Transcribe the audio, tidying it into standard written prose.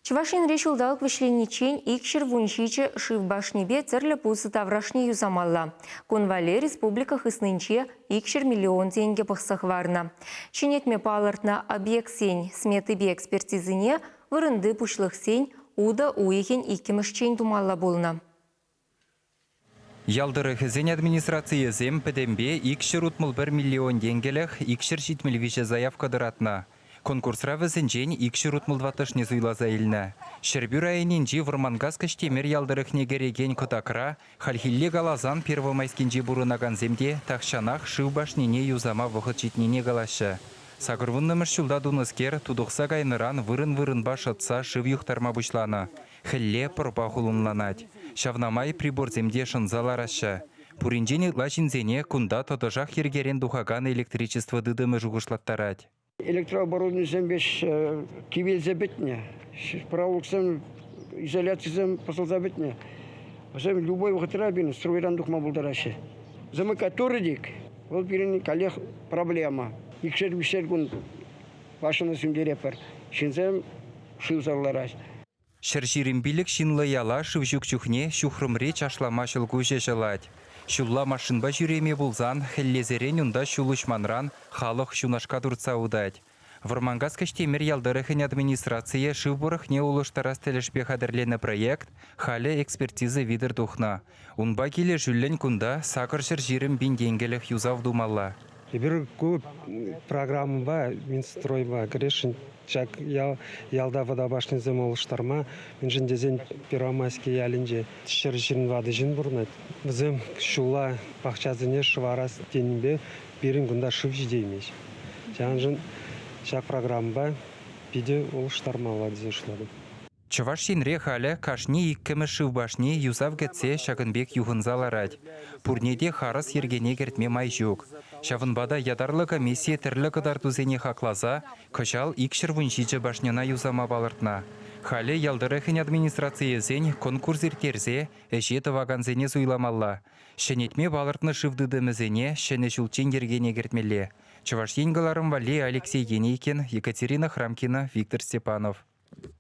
Чӑваш Енре ҫулталӑк вӗҫлениччен 217 шыв башнипе тӗрлӗ пусӑ таврашне юсамалла. Кун валли республика хыснинче 200 миллион тенкӗ пӑхса хӑварнӑ. Ҫӗнетме палӑртнӑ объектсен сметипе экспертизине вырӑнти пуҫлӑхсен утӑ уйӑхӗн иккӗмӗшчен тумалла пулнӑ. Ял тӑрӑхӗсен администрацийӗсем пӗтӗмпе 261 миллион тенкӗлӗх 273 заявка тӑратнӑ. Конкурсра вӗсенчен 264-шне суйласа илнӗ. Ҫӗрпӳ районӗнчи Вӑрманкас Кӗҫтемер ял тӑрӑхне кӗрекен Кӑтакра хальхилле каласан Первомайскинче пурӑнакансем те тахҫанах шыв башнине юсама вӑхӑт ҫитнине калаҫҫӗ. Сакӑрвуннӑмӗш ҫулта тунӑскер тутӑхса кайнӑран вырӑн-вырӑнпа шӑтса шыв юхтарма пуҫланӑ. Хӗлле пӑрпа хулӑнланать. Ҫавна май приборсем те шӑнса лараҫҫӗ. Пуринчен ытла ҫынсене кунта тӑтӑшах йӗркерен тухакан электричество тытӑмӗ шухӑшлаттарать. Электрооборудованисем кивелсе пӗтнӗ. Проволоксем, изоляцисем пӑсӑлса пӗтнӗ. Вӗсем любой вӑхӑтра пирӗн стройран тухма пултараҫҫӗ. Замыкать тик, вӑл пирӗн каллех проблема. Икшер-виҫшер кун башньӑна сӳнтеретпӗр. Ҫынсем шывсӑр лараҫ. 125 ҫынлӑ яла шыв ҫук чухне ҫухрӑмри Чашлама ҫӑлкуҫӗ ҫӑлать. Ҫулла машинпа ҫӳреме пулсан хӗллесерен унта ҫул уҫманран халӑх ҫунашка туртса утать. Вӑрманкас Кӗҫтемир ял тӑрӑхӗн администрацийӗ шыв пӑрӑхне улӑштарас тӗлӗшпе хатӗрленӗ проект халӗ экспертиза витӗр тухнӑ. Унпа килӗшӳллӗн кунта 820 пин тенкӗлӗх юсав тумалла. Эпир ку программӑпа Минстройпа кӗрешӗн ҫак ялта вӑта башнисем улӑштарма, мӗншӗн тесен Первомайски ялӗнче 120 ватӑ ҫын пурӑнать. Вӗсем ҫулла пахчасене шӑварас тенипе пирӗн кунта шыв ҫитеймест. Ҫавӑншӑн ҫак программӑпа питӗ улӑштармалла тесе шутлатӑп. Чӑваш Енре халӗ кашни иккӗмӗш шыв башни юсав кӗтсе ҫакӑн пек юхӑнса ларать. Пурне те харӑс йӗркене кӗртме май ҫук. Ҫавӑнпа та ятарлӑ комисси тӗрлӗ кӑтартусене хакласа кӑҫал 217 башньӑна юсама палӑртнӑ. Халӗ ял тӑрӑхӗн администрацийӗсен конкурс ирттерсе ӗҫе тӑвакансене суйламалла. Ҫӗнетме палӑртнӑ шыв тытӑмӗсене ҫӗнӗ ҫулччен йӗркене кӗртмелле. Чӑваш Ен кӑларӑм валли Алексей Енейкин, Екатерина Храмкина, Виктор Степанов.